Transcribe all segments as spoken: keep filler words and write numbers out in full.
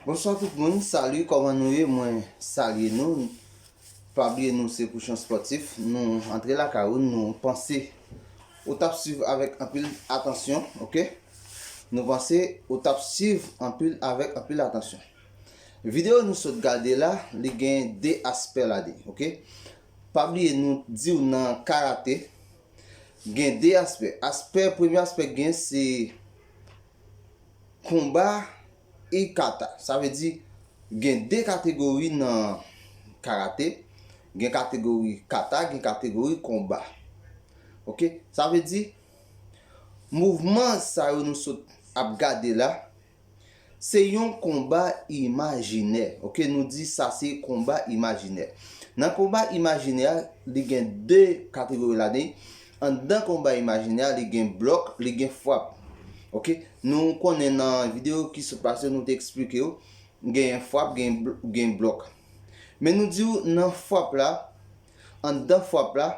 Bonswa tout moun, salut, kòman nou ye? Mwen salye nou. Pa bliye nou se Pouchon Spòtif. Nou antre lakay ou, nou panse ou t ap swiv avèk anpil atansyon, oke? Nou panse ou t ap swiv anpil avèk anpil atansyon. Videyo nou sot gade la, li gen de aspè ladan, oke? Pa bliye nou di w nan karate, gen de aspè. Aspè, premye aspè gen se konba e kata. Sa vle di, gen de kategori nan karate. Gen kategori kata, gen kategori konba. Oke? Sa vle di, mouvman sa yo nou sot ap gade la, se yon konba imajinè. Oke, nou di sa se konba imajinè. Nan konba imajinè a, li gen de kategori ladan. Anndan konba imajinè a, li gen blòk, li gen frap. Oke, nou konnen nan videyo ki sot pase, nou te eksplike w, gen frap, gen bl-, gen blòk. Men nou di w nan frap la, anndan frap la,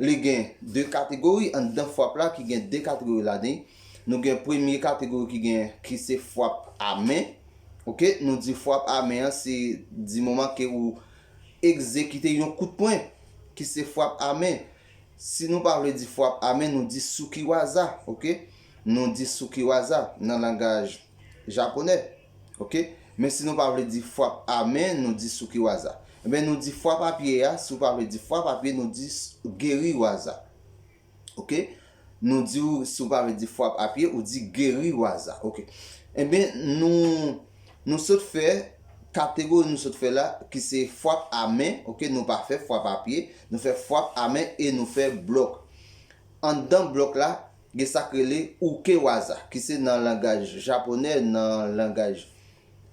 li gen de kategori, anndan frap la ki gen de kategori ladan. Nou gen premye kategori ki gen, ki se frap a men. Oke, nou di frap a men an, se di moman ke ou egzekite yon kout pwen, ki se frap a men. Si nou pa vle di frap a men, nou di sukiwaza, oke? Nou di sukiwaza nan langaj japonè, oke? Men si nou pa vle di frap a men, nou di sukiwaza. Enben, nou di frap a pye a, si w pa vle di frap a pye, nou di s-, geriwaza. Oke? Nou di w, si w pa vle di frap a pye, ou di geriwaza. Oke. Enben, nou, nou sot fè, kategori nou sot fè la, ki se frap a men, oke, nou pa fè frap a pye, nou fè frap a men e nou fè blòk. Anndan blòk la, gen sa k rele ukewaza, ki se nan langaj japonè, nan langaj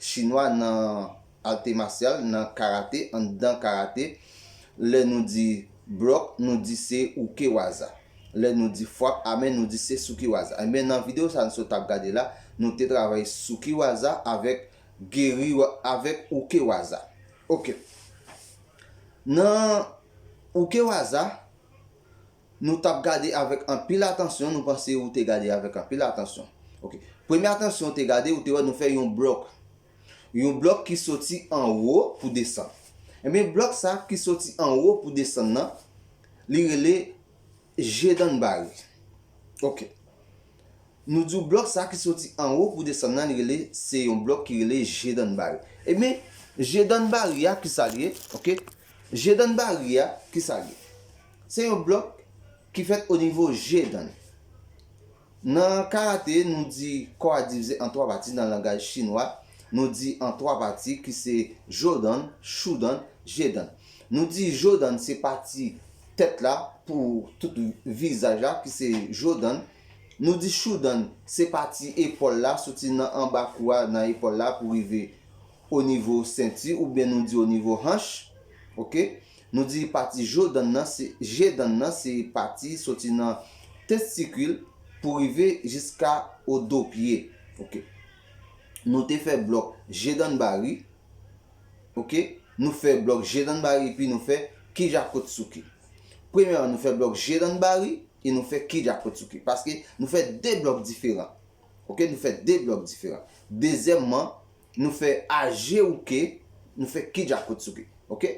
chinwa, nan arte masyal, nan karate, anndan karate, lè nou di blòk, nou di se ukewaza. Lè nou di frap a men, nou di se sukiwaza. Enben, nan videyo sa nou sot ap gade la, nou te travay sukiwaza avèk geri, avèk ukewaza. Oke. Nan ukewaza, nou t ap gade avèk anpil atansyon, nou panse ou te gade avèk anpil atansyon. Oke. Premye atansyon ou te gade, ou te wè nou fè yon blòk. Yon blòk ki soti anwo pou desann. Enben, blòk sa ki soti anwo pou desann nan, li rele jedanbari. Oke. Nou di w blòk sa ki soti anwo pou desann nan, li rele, se yon blòk ki rele jedanbari. Enben, jedanbari a, ki sa l ye? Oke? Jedanbari a, ki sa l ye? Se yon blòk ki fèt o nivo jedan. Nan karate, nou di kò a divize an twa pati nan langaj chinwa. Nou di an twa pati ki se jodan, shudan, jedan. Nou di jodan se pati tèt la pou tout vizaj la ki se jodan. Nou di shudan se pati epòl la, soti nan anba kou a, nan epòl la pou rive o nivo senti oubyen nou di o nivo hanch. Oke? Nou di pati jodan nan, se, jedan nan, se pati soti nan testikil pou rive jiska o do pye. Oke. Nou te fè blòk jedanbari. Oke. Nou fè blòk jedanbari epi nou fè kijakotsuki. Premyèman, nou fè blòk jedanbari e nou fè kijakotsuki. Paske nou fè de blòk diferan. Oke, nou fè de blòk diferan. Dezyèmman, nou fè ajeuke, nou fè kijakotsuki. Oke?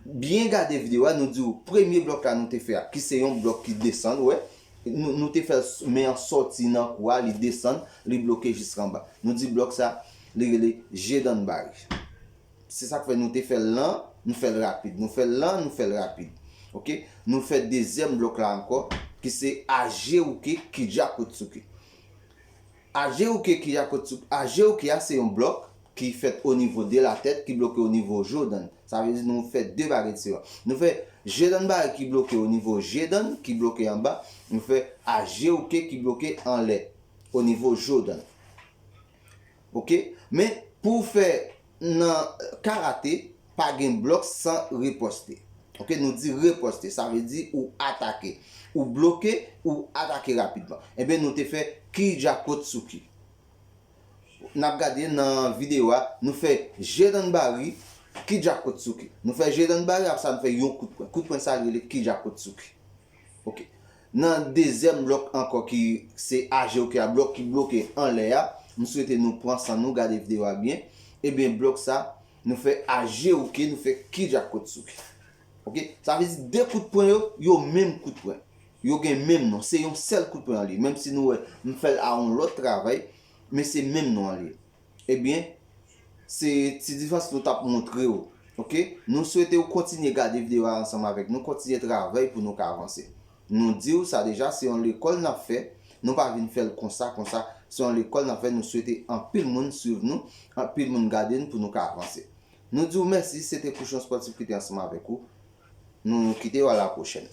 Byen gade videyo a, nou di w premye blòk la nou te fè a, ki se yon blòk ki desann, ou wè. Nou, nou te fè l s-, men an sòti nan kou a, li desann, li bloke jiska anba. Nou di blòk sa, li rele jedanbari. Se sa k fè nou te fè l lan, nou fè l rapid. Nou fè l lan, nou fè l rapid. Oke? Nou fè dezyèm blòk la ankò, ki se ajeuke kijakotsuki. Ajeuke kijakotsuki, ajeuke a se yon blòk ki fèt o nivo de la tèt, ki bloke o nivo jodan. Sa vle di nou fè de bagay diferan. Nou fè jedanbari ki bloke o nivo jedan, ki bloke anba. Nou fè ajeuke ki bloke anlè, o nivo jodan. Oke? Men, pou w fè nan karate, pa gen blòk san ripòste. Oke? Nou di ripòste, sa vle di ou atake. Ou bloke, ou atake rapidman. Enben, nou te fè kijakotsuki. N ap gade nan videyo a, nou fè jedanbari, kijakotsuki. Nou fè jedanbari, apre sa, nou fè yon kout pwen. Kout pwen sa, li rele kijakotsuki. Oke. Nan dezyèm blòk ankò ki se ajeuke a, blòk ki bloke anlè a, M swete nou pran san nou, gade videyo a byen. Ebyen, blòk sa, nou fè aje ouke, nou fè ki djakot souke. Oke? Sa vle di de kout pwen yo, yo menm kout pwen. Yo gen menm non, se yon sèl kout pwen an li. Menm si nou wè, m fè l a yon lòt travay, men se menm non an li. Ebyen, se ti diferans nou t ap montre w. Oke? Nou swete w kontinye gade videyo a ansanm avèk nou, kontinye travay pou nou ka avanse. Nou di w sa deja, se yon lekòl n ap fè. Nou pa vin fè l konsa, konsa. Se yon lekòl n ap fè. Nou swete anpil moun swiv nou, anpil moun gade n pou nou ka avanse. Nou di w mèsi, se te Pouchon Spòtif ki te ansanm avèk ou. Nou kite w a la pwochèn.